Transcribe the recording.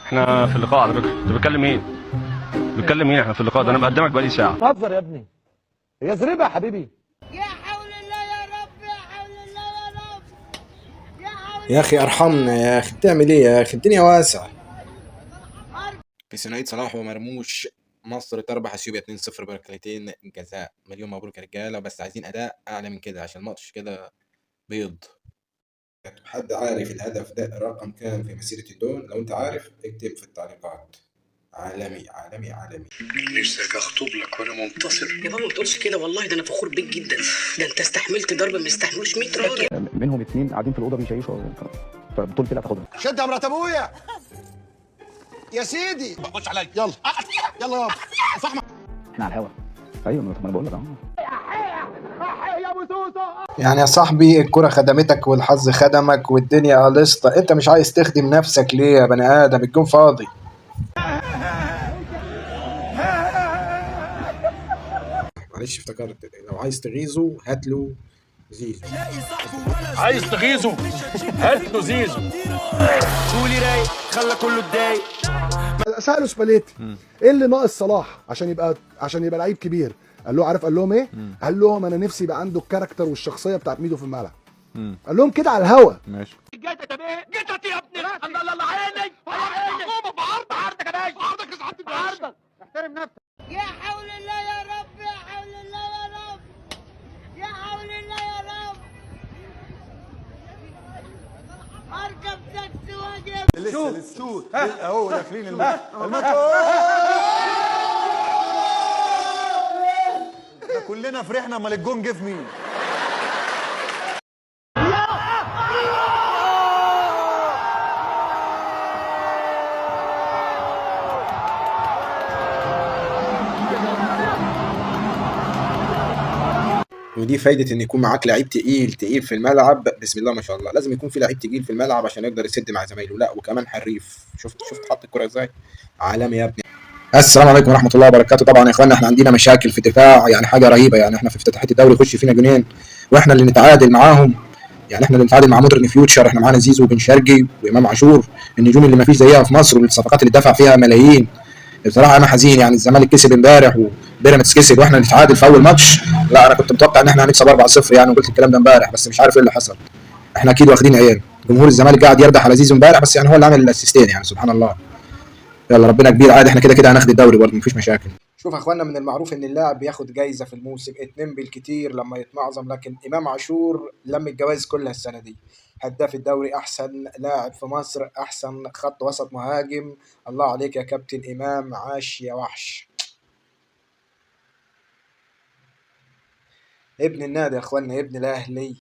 احنا في اللقاء على فكرة. انت بتكلم مين؟ بتكلم مين؟ احنا في اللقاء ده، انا بقدمك بقالي ساعة. بتهزر يا ابني، يا زريبه يا حبيبي. يا حول الله يا رب، يا حول الله يا رب، يا حول. يا اخي ارحمنا يا اخي، بتعمل ايه يا اخي؟ الدنيا واسعة. في ثنائية صلاح ومرموش، مصر تربح اثيوبيا 2-0 بركلتين جزاء. مليون مبروك يا رجاله، بس عايزين اداء اعلى من كده عشان الماتش كده بيض. حد عارف الهدف ده رقم كام في مسيرة الدون؟ لو انت عارف اكتب في التعليقات. عالمي عالمي عالمي. نفسك اخطب لك وانا منتصر. يا بابا ما تقولش كده، والله ده انا فخور بيك جدا، ده انت استحملت ضرب ما استحملوش 100 راجل. منهم 2 قاعدين في الاوضة بيشيشوا، فبطولة لا تاخدها. شد يا مرات ابويا يا سيدي، خش عليا. يلا يلا يابا. احنا على الهوا. ايوه ما انا بقول لك اهو. يعني يا صاحبي الكرة خدمتك والحظ خدمك والدنيا قلصتة، انت مش عايز تخدم نفسك ليه يا بني ادم؟ الجون فاضي. معلش افتكرت، لو عايز تغيظه هات له زيزو. عايز تغيظه هات له زيزو. قولي رايق خلى كله اتضايق. سأله سباليتي ايه اللي ناقص صلاح عشان يبقى لعيب كبير؟ قال له عارف قال لهم ايه؟ قال لهم انا نفسي يبقى عنده ال character والشخصية بتاعت ميدو في الملعب. قال لهم كده على الهوا. ماشي. جيت يا ابني، الله الله عيني عيني، بعرضك يا باشا، بعرضك يا سعادة الباشا. احترم نفسك. يا حول الله يا رب، يا حول الله يا رب، يا حول الله يا رب. اركب تاكسي واجي. لسه شوت اهو داخلين الماتش. كلنا فرحنا، امال الجون جه في مين؟ ودي فايدة ان يكون معاك لعيب تقيل تقيل في الملعب. بسم الله ما شاء الله، لازم يكون في لعيب تقيل في الملعب عشان يقدر يسد مع زمايله. لا وكمان حريف. شفت حط الكرة ازاي؟ عالمي يا ابني. السلام عليكم ورحمة الله وبركاته. طبعا يا اخوانا احنا عندنا مشاكل في الدفاع، يعني حاجة رهيبة. يعني احنا في افتتاحيه الدوري يخش فينا جونين واحنا اللي نتعادل معاهم. يعني احنا اللي نتعادل مع مودرن فيوتشر. احنا معانا زيزو وبن شرقي وامام عاشور، النجوم اللي ما فيش زيها في مصر، والصفقات اللي دفع فيها ملايين. بصراحة انا حزين، يعني الزمالك كسب امبارح وبيراميدز كسب واحنا نتعادل في اول ماتش. لا انا كنت متوقع ان احنا هنكسب 4-0 يعني، وقلت الكلام ده امبارح، بس مش عارف ايه اللي حصل. احنا اكيد واخدين عين. جمهور الزمالك قاعد يردح على زيزو امبارح، بس يعني هو اللي عمل الاسيستين، يعني سبحان الله. يلا ربنا كبير، عادي احنا كده كده هناخد الدوري برضه، مفيش مشاكل. شوف يا اخوانا، من المعروف ان اللاعب بياخد جايزة في الموسم 2 بالكتير لما يتمعظم، لكن امام عاشور لم الجوائز كلها السنة دي. هداف الدوري، احسن لاعب في مصر، احسن خط وسط مهاجم. الله عليك يا كابتن امام، عاش يا وحش. ابن النادي يا اخوانا، ابن الاهلي.